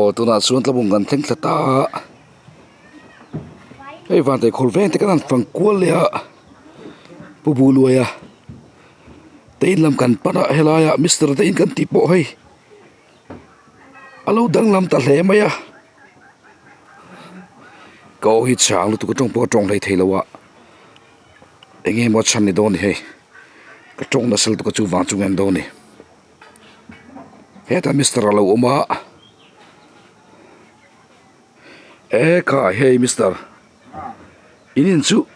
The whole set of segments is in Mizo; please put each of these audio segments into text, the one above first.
Aw tunah chuan tlabung kan thleng thla ta a hei vantai khawr veng te kan han fang kual leh a pu Buluaia te in lam kan pan a helaiah mister te in kan tih pawh hei a lo danglam ta hle mai a ka aw hi chang lutuk a tawng pawh a tawng hlei thei lo a eng nge maw a chhan ni dawn ni hei ka tawng nasa lutuk a chuvang chu nge an dawn ni. Hetah mister a lo awm a e khai hei mister in in chu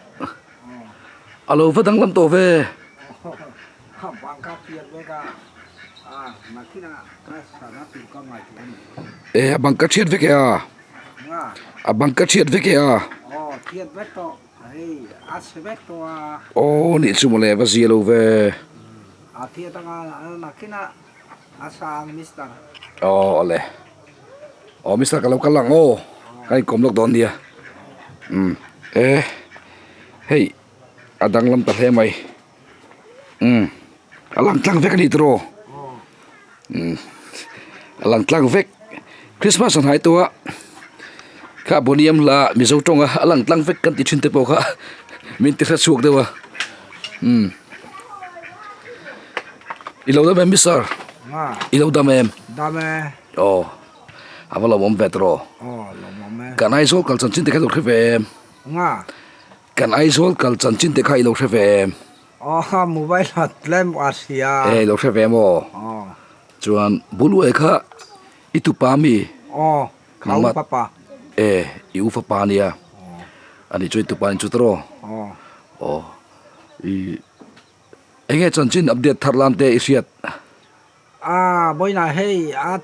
a lo va danglam tawh ve. E a bang ka thiat vek e a a bang ka thiat vek e a aw nih chu mawle va zia lo ve. A phiat anga nakin a a sang mister. Aw awle. Aw mister ka lo kal ang aw. Ka inkawm lawk dawn nia. Umm e hei a danglam ta hle mai. Umm a lang tlang vek a ni tiraw. Umm a lang tlang vek. Christmas a hnai tawh a kha bawniam hla Mizo tawnga a lang tlang vek kan ti thin te pawh kha min ti hre chhuak deuh a umm i lo dam em mister i lo dam em dam e aw a va lawmawm ve tawh aw lawmawm e kan Aizawl kal chanchin te kha i lo hre ve em nga kan Aizawl kal chanchin te kha i lo hre ve em aw mobile a tlem a hria e i lo hre ve maw aw chuan buluai kha I tupa mi? Aw, ka u fapa. E, i u fapa ania. Ani chu i tupa in chu tawh. Aw. Aw. I enge chanchin update thar lam te i hriat? A, Boina hei a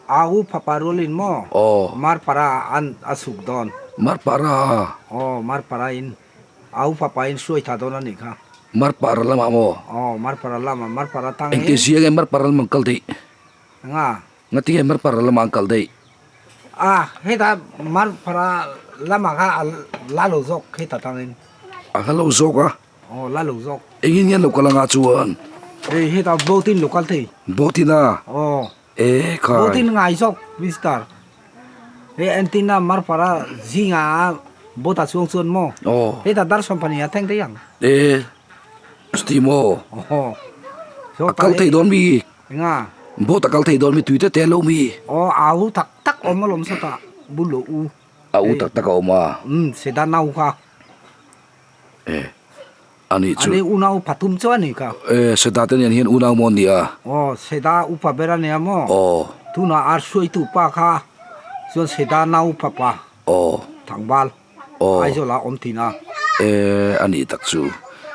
a u fapa rualin maw? Aw. Marpara an a suk dawn. Marpara? Aw, Marpara in. A u fapa in hruai tha dawn a nih kha. Marpara lamah maw? Aw, Marpara lamah, Marpara tang hi. Engti zia nge Marpara lamah an kal daih? Nga. Ngati nge Marpara lamah an kal daih? A, heta Marpara lamah kha a la lo zawk heta tangin. A la lo zawk a? Aw, la lo zawk. Engin nge an lo kal anga chuan? Hei, heta boat in lo kal thei. Boat in a? Aw. E khai. Boat in ngai zawk mister. Hei entina Marpara zinga boat a chuang chuan maw? Aw. Heta dar sawmpahnih a thleng daih ang. E chuti maw? Aw. A kal thei dawn mi? Enga? Boat a kal thei dawn mi tui te te lo mi? Aw a u tak tak awm alawm sawtah bul lo u. A u tak tak a awm a. Umm Seda nau kha. E. A nih chu. Ani unau pathum chu a nih kha. E, Seda te nen hian unau maw an ni a? Aw, Seda upa ber a nia maw? Aw. Tunah ar hruaitu pa kha chuan Seda nau fapa. Aw. Thangbal. Aw. Aizawl ah awm thin a. E, a nih tak chu.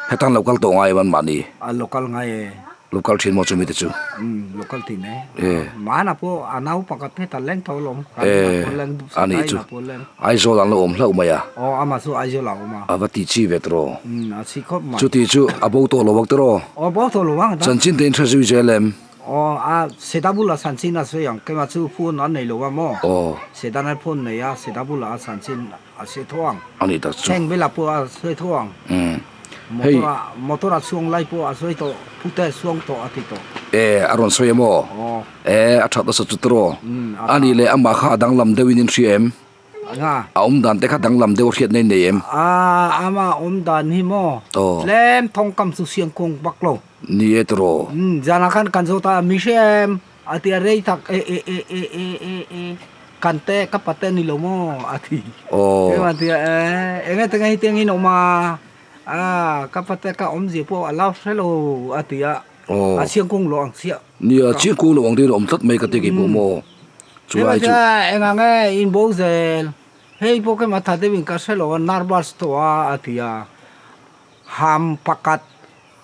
Hetan lo kal tawh ngai em an mahni? A lo kal ngai e. Lo kal thin maw chumi te chu? Umm, lo kal thin e. E. Mahna pawh a nau pakhat heta leng tho alawm. E, a nih chu. Aizawl an lo awm hlauh mai a. Aw, amah chu Aizawl ah a awm a. A va ti chi ve tawh. Umm, a chi khawp mai. Chuti chu a bo tawh lo ang tawh. Aw, bo tawh lo ang. Chanchin te in hre zui zel em? Aw, a Seda bulah chanchin a sawi ang. Keimah chu phone an nei lo a maw? Aw. Sedan a phone nei a, Seda bulah a chanchin a sawi tho ang. A nih tak chu. Heng velah pawh a sawi tho ang. Umm. Hei. Motor a motor a chhuang lai pawh a sawi tawh, pute a chhuang tawh a ti tawh. E, a rawn sawi a maw? Aw. E, a that nasa chu tawh. Umm, a A nih leh amah kha a danglam deuhin in hria em? Nga. A awm dan te kha danglam deuh hriat nei nei em? A, ama awm dan hi maw? Aw. Tlem thawngkam chu siang kawng bak lo. Ni e tawh. Umm, zanah khan kan zawt a, mi hria em? A ti a rei tak e e e e e e e kan te ka pate ni lo maw a ti. Aw. Eng ti a e enge tinge hi tiang in awm a a ka pate ka awmzia pawh a la hre lo a ti a. Aw. A chiang kung lo ang chiah. Nia chiang kung lo ang deuhin a awm tlat mai ka ti kei pawh maw. Chu lai chu. Eng ang e in bo zel hei pawh kema tha deuhin ka hre lo a nervous tawh a a ti a. Ham pakhat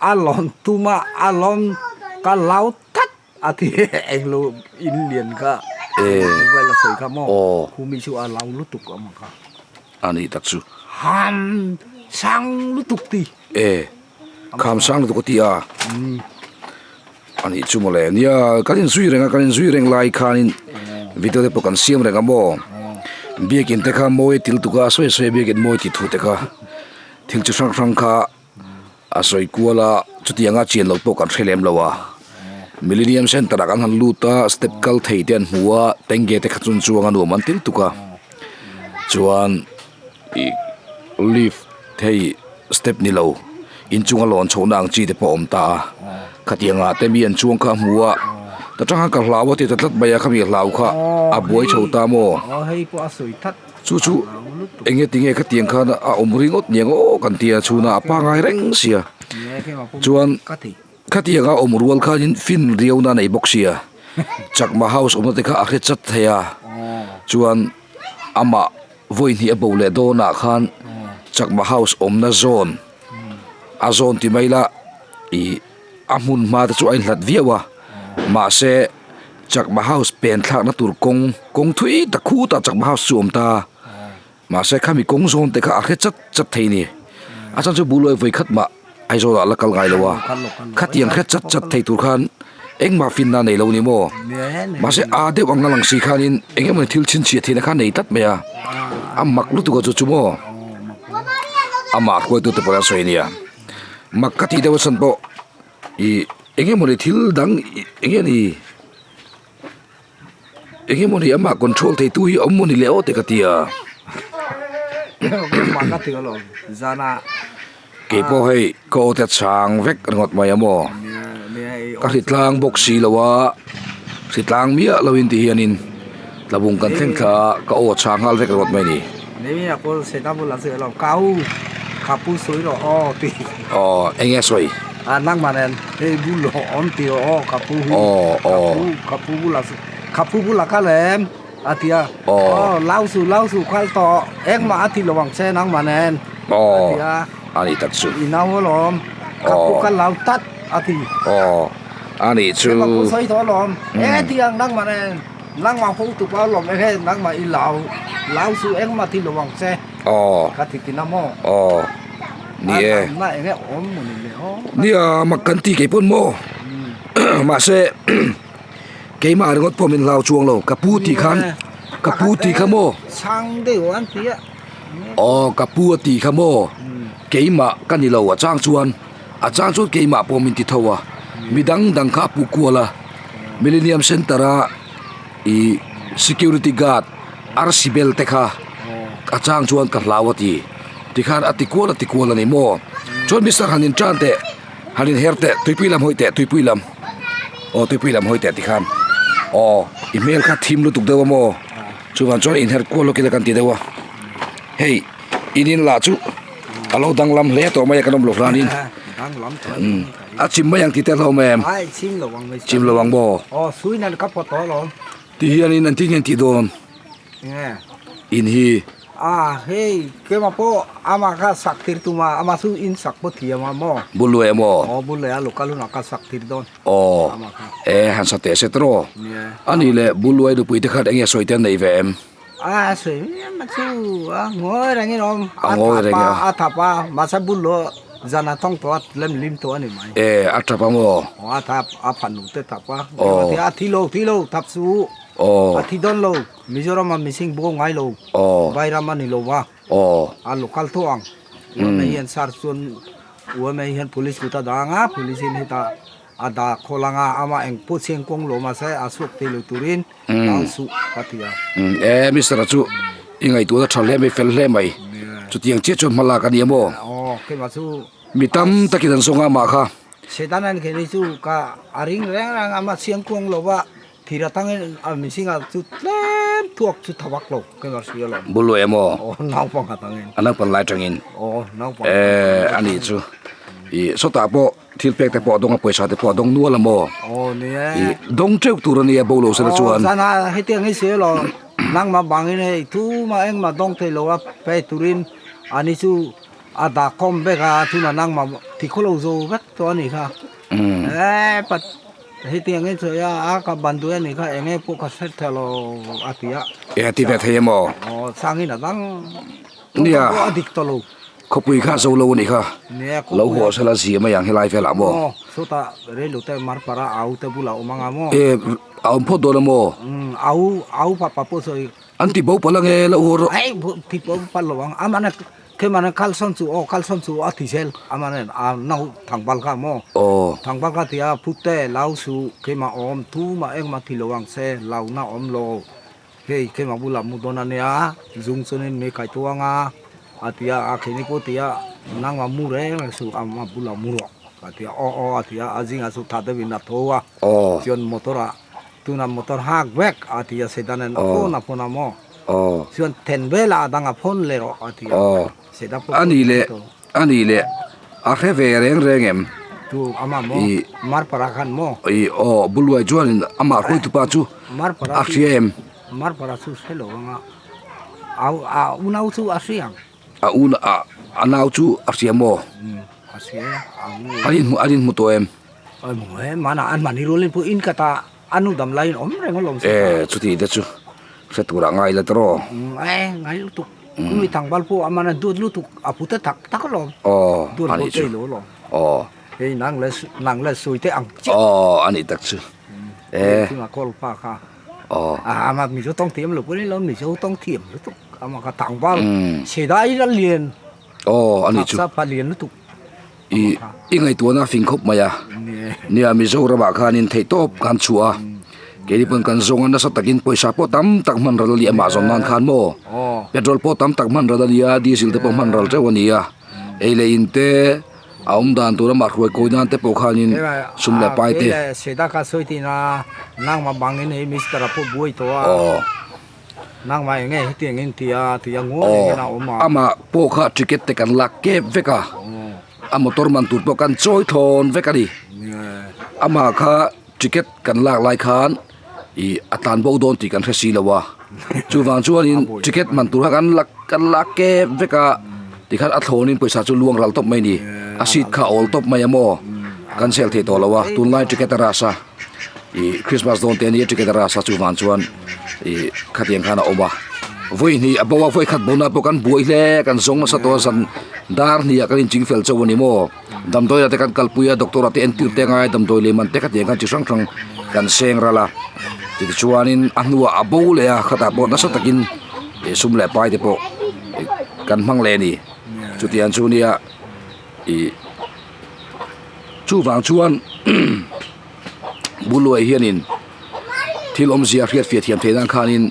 a lawn tuma a lawn ka lau that a ti englo in lian kha mobile a sawi kha maw khumi chu a lau lutuk a awm kha a nih tak chu ham sang lutuk ti e kham sang lutuk a ti a a nih chu mawle nia kan inzui reng a kan inzui reng lai khanin video te pawh kan siam reng a maw biakin te kha mawi til tuk a sawi sawi biakin mawi tih thu te kha. Thil chi hrang hrang kha a sawi kual a, chutianga chian loh pawh kan hre lem lo a. Millennium Centre ah kan han lut a step kal thei te an hmu a tengge te kha chun chuang a nuam an til tuk a chuan ih lift hei step ni lo inchunga lawn chhohna ang chi te pawh a awm ta a khatiang ah te mi an chuang kha a hmu a ta tang khan ka hlau a ti ta tlat mai a khami hlau kha a buai chho ta maw chu chu eng nge tinge khatiang khan a awm ringawt niang aw kan tia chhunah a pangai reng sia chuan. Khatianga awm rual khanin fin riauna nei bawk sia, Chakma house awmna te kha a hre chat thei a, chuan amah vawi hnih a bo leh dawnah khan Chakma house awmna zawn a zawn ti mai la ih a hmun hma te chu a inhlat viau a, mahse Chakma house pen thlakna tur kawng kawng thui tak khutah Chakma house chu a awm ta a. Mahse khami kawng zawn te kha a hre chat chat thei ni. A chhan chu Buluai vawi khat mah Aizawl ah la kal ngai lo a. Khatiang hre chat chat thei tur khan engmah finna nei lo ni maw? Mahse a deuh ang a lang si khanin eng emawni thil chhinchhiah theihna kha nei tlat mai a. A mak lutuk a chu chu maw? Amah hruaitu te pawh an sawi ania. Mak ka tih deuh a chhan pawh ih eng emawni thil dang eng nge ni? Eng emaw ni amah control thei tu hi a awm maw ni le aw te ka ti a. Kei pawh hei ka aw te a chhang vek ringawt mai a maw. Ka hritlang bawk si lo a, hritlang miah lo in ti hianin tlabung kan thleng thla a ka aw a chhang nghal vek ringawt mai a ni. Aw eng nge a sawi? A nangmah nen hei bul awm tih aw ka pu hi ka pu ka pu bulah ka pu bulah ka lem a ti a aw lau su lau su kal tawh engmah a ti lo ang che nangmah nen a ti a a ni tak chu i nau alawm ka pu ka lau tat a ti aw a ni chu ka pu sawi tawh alawm eng ti ang nangmah nen nangmah hu tu pa alawm eng he nangmah i lau lau su engmah ti lo ang che aw ka ti tina maw aw. Ni e. Nia mak kan ti kei pawn maw mahse keimah ringawt pawh min hlau chuang lo ka pu tih khan ka pu tih kha maw aw ka pu a tih kha maw keimah ka ni lo a chang chuan a chang chuan keimah pawh min ti tho a midang dang kha a pu kual a Millennium Centre a ih security guard arsi bel te kha a chang chuan ka hlau a ti. Tikhan a ti kual a ti kual a ni maw? Chuan Mister han in tan teh, han in her teh, tuipui lam hawi teh, tuipui lam. Aw tuipui lam hawi teh tikhan. Aw i hmel kha thim lutuk deuh a maw? Chuvang chuan in her kual lawk ila kan ti deuh a. Hei in in lah chu a lo danglam hle tawh mai a kan awm lo hlanin. A chim mai ang tih te hlauh em? Chim lo ang maw? Ti hianin an ti nge an tih dawn? In hi. A hei keimah pawh amah kha sak tir tum a, amah chu in sak pawh thiam a maw? Bul luai a maw? Aw bul luai a local hunah ka sak tir dawn. Aw e han sa teh se tawh. A nih leh bul luai nupui te khat eng nge sawi te an nei ve em? A sawi em a chu a ngawi rengin a awm. A ngawi reng a. A thap a mahse bul luah zan a thawng tawh a lem lim tawh a ni mai. E a thap a maw? Aw a thap a fanu te thap a. Aw a thi lo thi lo thap chu. Aw a thi dawn lo. Mizoram a missing bo ngai lo. Aw. Vairam a ni lo va. Aw. A local tho ang. Uame hian sar chuan uame hian police kut a dang a, police in heta a dah khawl ang a, ama eng pawh chheng kawng lo mahse a chhuak thei lo turin dal suh ka ti a. E Mister a chu i ngaihtuahna tha hle mai, fel hle mai. Chutiang chiah chuan hma lak a ni a maw? Aw, keimah chu. Mi tam takin an zawng a mah kha. Setan a ni kher hi chu ka a ring reng reng a, ama chheng kawng lo va. Thir atangin a mihring ah chu tlem thuak chu tha vak lo ka ngar hrui alawm. Bul luai emaw? Aw naupang atangin. A naupang lai atangin? Aw naupang. Eh a nih chu ih sawtah pawh thil pek te pawh a dawng a pawisa te pawh a dawng nual a maw? Aw ni e. Ih dawng teuh tur a nia bo lo sela chuan. Aw zan ah hetiang hi sawi alawm nangmah bangin hei tumah engmah dawng thei lo a pe turin ani chu a dah khawm vek a tunah nangmah ti khawlo zo vek tawh a nih kha. Eh pat Hetiang in sawi a, a ka ban duh anih kha eng nge pawh ka hre thei lo a ti a. E a ti ve thei em aw? Aw changin a dang. Nia. Pawh a dik tawh lo. Khawpui kha zo lo anih kha. Nia khawpui. Lo haw sela zia mai ang helai velah maw? Aw sawtah reilote te marpara au te bulah awm anga maw? E a awm phawt dawn a maw? Umm au au papa pawh sawi. An ti bo palh ange lo haw rawh. Ai ti bo palh lo ang amana. Keimahna kalsawn chu aw kalsawn chu a ti zel amanen a nau Thangbal kha maw Thangbal kha ti a Pute lau suh keimah awm tumah engmah ti lo ang che launa awm lo hei keimah bulah mu dawn ania zung chuanin mi kai tuang a a ti a a keini pawh ti a nangmah mu reng reng suh amah bulah mu rawh a ti a aw aw a ti a a zingah chu tha deuhin a tho a chuan motor ah tunah motor hak vek a ti a sedan a phone a phone a maw. Chuan then velah a dang a phone leh rawh a ti a. Seda pawh A nih leh a nih leh a hre ve reng reng em? Tu amah maw? Marpara khan maw? I aw Buluai chuanin amah hruaitupa chu a hria em? Marpara chu hre lo anga a unau chu a hria ang. A un a a nau chu a hria maw? A hria a. An inhmu an inhmu tawh em? An hmu e, mahna an mahni rualin pawh in kata A nu dam laiin awm reng alawm se ta. E, chuti te chu hre turah ngai la tawh. E, ngai lutuk. Mi thangbal pawh a man a duat lutuk, a pute tak tak alawm. Aw, a nih chu. Duat Aw. Hei nang leh nang leh sawi te ang chiah. Aw, a nih tak chu. E. Chunga call pa kha. Aw. A ama Mizo tawng thiam lo pawh ni lo, Mizo tawng thiam lutuk. Ama kha thangbal chhedai la lian. Aw, a nih chu. Taksa pa lian lutuk. I i ngaihtuahna a fing khawp mai a, nia Mizoramah khanin theihtawp kan chhuah a, keini pawn kan zawng a nasa takin pawisa pawh tam tak hman ral a ni amah zawn nan khan maw petrol pawh tam tak hman ral a ni a, diesel te pawh hman ral teuh a ni a, ei leh in te a awm dan tur amah hruai kawi nan te pawh khanin sum leh pai te. Aw amah pawh kha ticket te kan lak kep vek a. A motor man tur pawh kan chawi thlawn vek a ni. Amah kha ticket kan lak lai khan ih a tlan bo dawn tih kan hre si lo a. Chuvang chuanin ticket man tur kha kan lak kan lak kep vek a tikhan a thlawnin pawisa chu luang ral tawp mai a ni. A seat kha a awl tawp mai a maw? Kan sel thei tawh lo a tunlai ticket a rush a ih Christmas dawn te ania ticket a rush a chuvang chuan ih khatiang khan a awm a. Vawi hnih a bo a vawi khat bona pawh kan buai hle kan zawng nasa tawh a zan dar hnih ah kan inching fel chauh a ni maw damdawi ah te kan kalpui a doctor ah te entir te angai a damdawi leh man te khatiang khan chi hrang hrang kan seng ral a tichuanin a hnuah a bo leh a khatah pawh nasa takin ih sum leh pai te pawh kan hmang leh a ni chutiang chu nia ih chuvang chuan Buluai hianin thil awmzia hriat fiah thiam theih nan khanin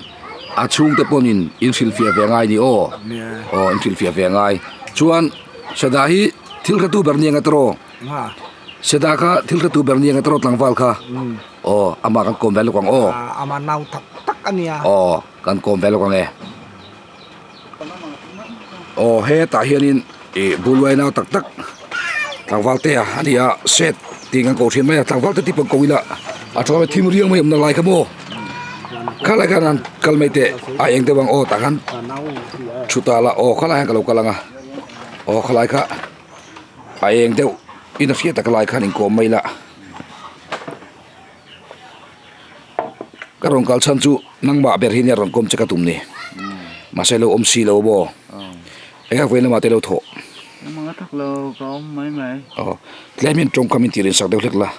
a chhungte pawhin in hrilhfiah ve ngai ni aw aw in hrilhfiah ve ngai chuan Sada hi thil hretu ber ni anga tawh Sada kha thil hretu ber ni anga tawh tlangval kha aw amah kan kawm ve lawk ang aw amah nau tak tak a nia aw kan kawm ve lawk ang e aw hetah hianin ih Buluai nau tak tak tlangval te a ni a set tih kan koh thin mai a tlangval te tih pawh ko ila a tha thim riang mai awmna lai kha maw khalai khan an kal mai teh a eng deuh ang aw tah khan thu ta la aw khalai hian ka lo kal ang a aw khalai kha a eng deuh in a hriat tak lai khan inkawm mai la ka rawn kal chhan chu nangmah ber hi nia rawn kawm che ka tum ni mahse lo awm si lo maw eng a vawiin lamah te lo thawh aw tlem hian tawngkam in tih sak deuh hlek la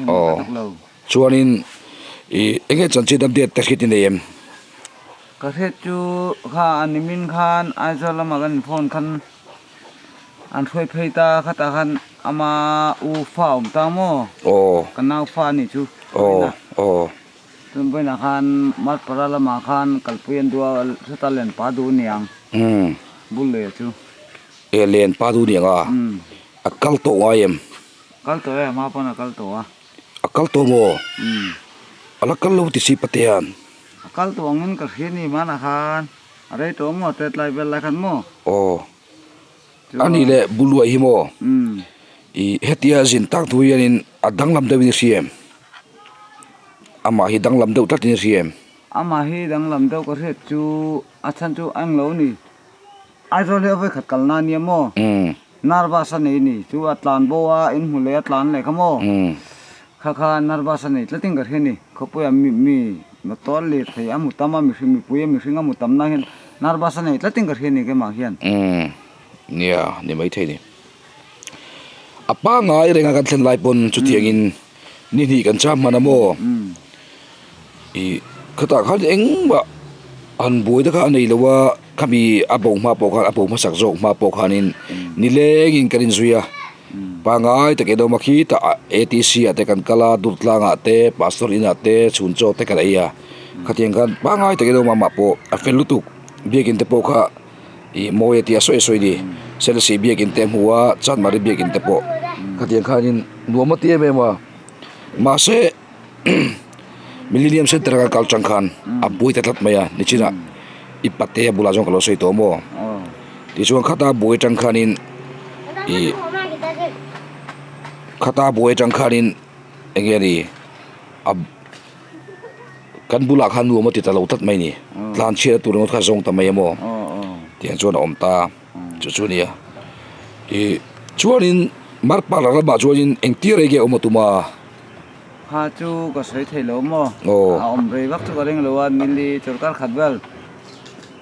aw chuanin ih eng nge chanchin update te hriat i nei em ka hriat chu kha a nimin khan Aizawl lamah kan in phone khan An hruai phei ta khatah khan ama u fa awm ta maw? Aw. Ka nau fa a nih chu. Aw aw. Chuan vawiinah khan Marpara lamah khan kalpui an duh a, chutah len pa duh aniang. Umm. Bul leh chu. E len pa duh aniang a? Umm. A kal tawh ngai em? Kal tawh e, a hma pawn a kal tawh a. A kal tawh maw? Umm. A la kal lo ti si Patea'n. A kal tawh angin ka hria ni hmanah khan a rei tawh maw tet lai vel lai khan maw? Aw. A nih leh Buluai hi maw? Ih hetia zin tak thu hianin a danglam deuhin i hria em? Amah hi danglam deuh tlatin i hria em? Amah hi danglam deuh ka hriat chu a chhan chu a englo a ni. Aizawl hi a vawikhat kalna a nia maw? Nervous a nei a ni. Chu a tlan bo a, in hmu leh a tlan leh kha maw? Kha kha nervous a nei tlatin ka hria a ni. Khawpuia mi mi motor lirthei a hmu tam a, mihring mipui a mihring a hmu tam na hian nervous a nei tlatin ka hria a ni keimah hian. Umm nia ni maithei ni. A pangngai renga kan thlen lai pawn chutiangin ni hnih kan cham hman a maw? Ih khatah khan engmah. An buai te kha a nei lo a, khami a bo hma pawh khan a bo hmasak zawk hma pawh khanin nilengin kan inzui a, pangai takin a awm a khitah ATC ah te kan kal a, Durtlangah te, Pastor inah te chhun chaw te kan ei a, khatiang khan pangai takin a awm a, amah pawh a fel lutuk, biakin te pawh kha ih mawi a tia sawi sawi a ni, Selesih biakin te a hmu a, Chanmari biakin te pawh khatiang khanin nuam a ti em em a, mahse. Millennium Centre kan kal tang khan a buai ta tlat mai a nichinah i pate a bulah chuan ka lo sawi tawh maw tichuan khata buai atang khanin ih khata buai atang khanin eng nge ni a kan bulah khan nuam a ti ta lo tlat mai a ni tlan chhiat tur ringawt kha a zawng ta mai a maw tiang chuan a awm ta chu chu a nia ih chuanin marpara lamah chuanin engtir enge awm a tum a. Kha chu ka sawi thei lo maw? A awm rei vak chu ka ring lo a, nili chawlhkar khat vel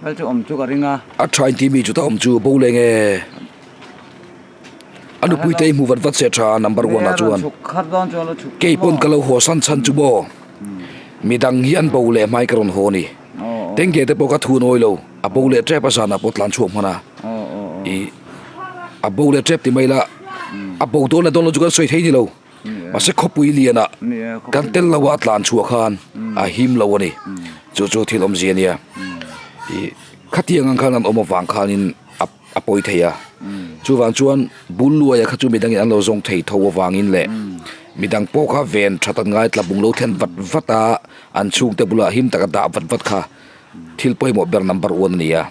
vel chu awm chu ka ring a. A tha in timi chu ta awm chu bo leng e. A nupui te i hmu vat vat se tha number one ah chuan. Kei pawn ka lo haw san chhan chu maw? Midang hi an bo leh hmai ka rawn haw ni. Tengge te pawh ka thu nawi lo, a bo leh tep a zanah pawh tlan chhuak hman a. I a bo leh tep ti mai la, a bo dawn leh dawn lo chu kan sawi thei ni lo. Mahse khawpui lianah kan tel lo a tlan chhuah khan a him lo a ni. Chu chu thil awmzia a nia. Ih khatiang ang khan an awm avang khanin a a pawi thei a. Chuvang chuan bul luaia kha chu midangin an lo zawng thei tho avangin leh midang pawh kha ven that an ngai tlabung lo thlen vat vat a, an chhungte bulah him taka dah vat vat kha thil pawimawh ber number one a ni a,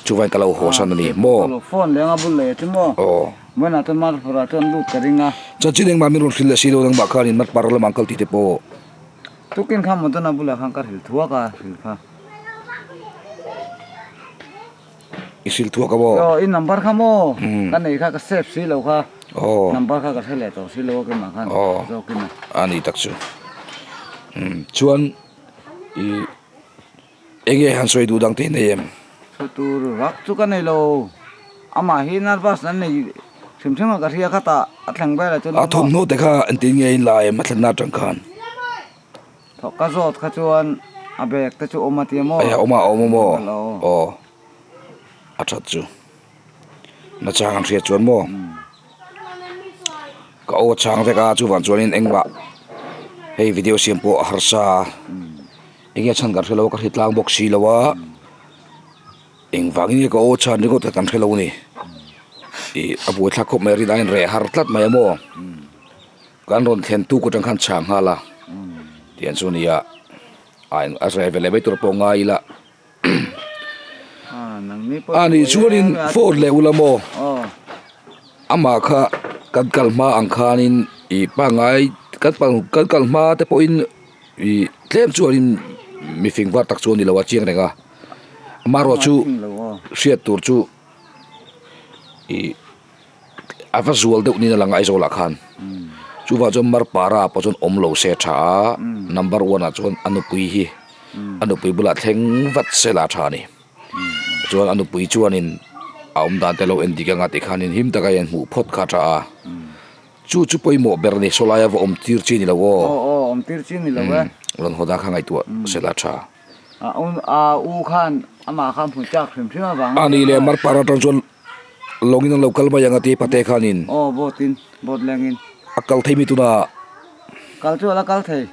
chuvangin ka lo haw san a ni maw? Phone leng a bul leh chu maw? Aw. Vawiinah chuan Marpara chuan lut ka ring a. Chanchin engmah min rawn hrilh leh si lo nangmah khanin Marpara lamah an kal tih te pawh. Tukin kha Madonna bulah khan ka hrilh thuak a, hrilh kha. I hrilh thuak a maw? Aw, i number kha maw? Ka nei kha ka save si lo kha. Aw. Number kha ka hre leh tawh si lo a keimah khan. Aw. Zawkin a. A ni tak chu. Chuan i. Enge han sawi duh dang te nei em? Sawi tur vak chu ka nei lo. Amah hi nervous an nei hrim hrim a ka hria kha tah a thleng vel ah chuan. A thawmhnaw te kha engtin nge in la em a thlenna atang khan? Thawk ka zawt kha chuan a bag te chu awm a tia maw? Aya awm a awm a maw? Aw a that chu. Nachang an hriat chuan maw? Ka aw chang vek a chuvang chuanin engmah hei video siam pawh a harsa a. Enge chhan kan hrelo ka hre tlang bawk si lo a engvangin nge ka aw chhan ringawt kha kan hrelo a ni ih a buaithlak khawp mai a rin aiin reh har tlat mai a maw kan rawn thlen tuk atang khan chhang nghal a tiang chu a ni a a reh ve leh mai tur pawh ngai ila a nih chuanin phone leh ula maw amah kha kan kal hma ang khanin ih pangngai kan kan kal hma te pawhin. Ih tlem chuanin mifing var tak chu a ni lo a chiang reng a amaherawh chu hriat tur chu ih a va zual deuh niin a lang a Aizawl ah khan chuvang chuan Marpara ah pawh chuan awm lo se a tha a number one ah chuan a nupui hi a nupui bulah thleng vat se lah a tha a ni chuan a nupui chuanin a awm dan te lo en dik anga tikhanin him taka hian hmuh phawt kha a tha a. Chu chu pawimawh ber a ni, saw laia va awm tir chi ni lo aw. Aw aw, awm tir chi ni lo e. Rawn haw dan kha ngaihtuah sela tha. A u a u khan amah khan hmu chak hrim hrim avang a ni le Marpar atang chuan lawngin an lo kal mai ang a ti pate khanin. Aw boat in, boat lengin. A kal thei mi tunah. Kal chu a la kal thei,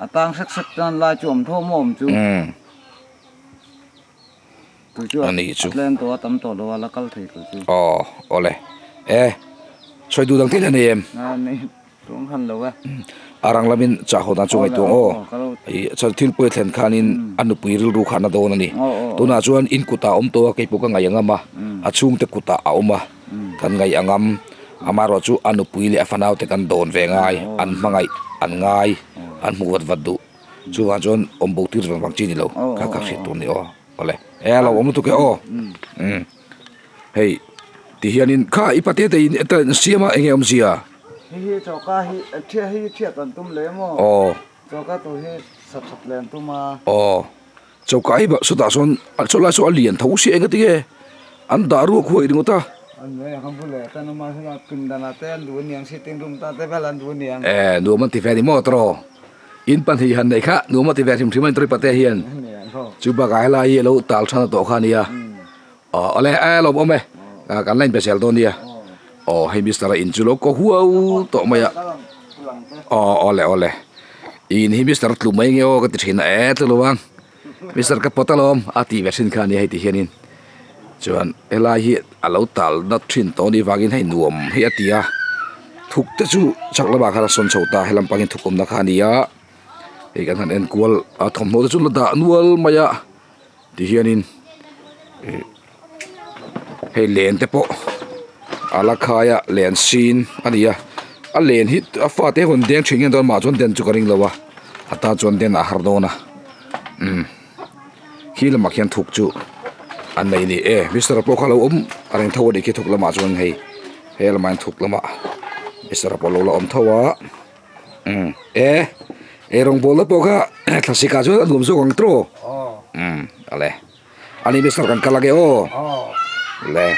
a tang hrek hrek chuan lai chu awm tho maw awm chu. Tui chu A nih chu. a tlem tawh a tam tawh lo a la kal thei tawh chu. Aw awle e sawi duh dang thil a nei em? A nei tung han lo e. A rang lamin chah haw dan chu ngaihtuah ang aw. Ih chuan thil pawi thlen khanin a nupui rilru khan a dawn a ni. Tunah chuan in kutah a awm tawh a kei pawh ka ngaih angam a, a chhungte kutah a awm a kan ngaih angam. Amaherawh chu a nupui leh a fanaute kan dawn ve ngai, an hmangaih, an ngai, an hmuh vat vat duh. Chuvang chuan awm bo tir vang vang chi ni lo kha kha hriat tur a ni aw. Awle e a lo awm lutuk e aw umm hei ti hianin kha i pate te in eta in siam a enge awmzia. Hei hi choka hi thiah hi thiat an tum leh maw? Aw. Choka tur hi sat that leh an tum a. Aw choka hi chutah chuan chawlai saw a lian tho si eng ati nge an dah ruak huai ringawt a. An hnuai ah khan bul leh tan awm a huna pindan ah te an duh aniang sitting room tan te vel an duh aniang. E nuam an ti ve a ni maw tawraw. In pahnih han neih kha nuam a ti ve hrim hrim a ni Tawipate hian. Chu bakah helai hi a lo tal than a tawh kha a nia. Aw awle a lawm awm e. Kan la inpe zel dawn nia. Aw hei mister a in chu lo ko huau tawh mai a. Aw awle awle. In hi mister tlu mai nge aw ka ti thin a e tlu lo ang. Mister ka pawt alawm a tih ve thin kha a nia hei ti hianin. Chuan helai hi a lo tal nat thin tawh anih vangin hei nuam hi a ti a. Thuk te chu chak lamah khan a sawn chho ta helam pangin thuk awmna kha a ni a. Hei kan han enkual a thawmhnaw te chu la dah nual mai a ti hianin ih hei len te pawh a la khai a len sin a ni a a len hi a fate hawn deng thin nge dawn mah chuan den chu ka ring lo a a tan chuan den a har dawn a umm khi lamah khian thuk chu an nei a ni e mister pawh kha a lo awm a reng tho a nih khi thuk lamah chuan hei he lamah hian thuk lamah mister pawh a lo la awm tho a. Umm e ei rawngbawlna pawh kha thlasik ah chuan a nuam zawk ang tawh umm ale ani mister kan kal ange aw le.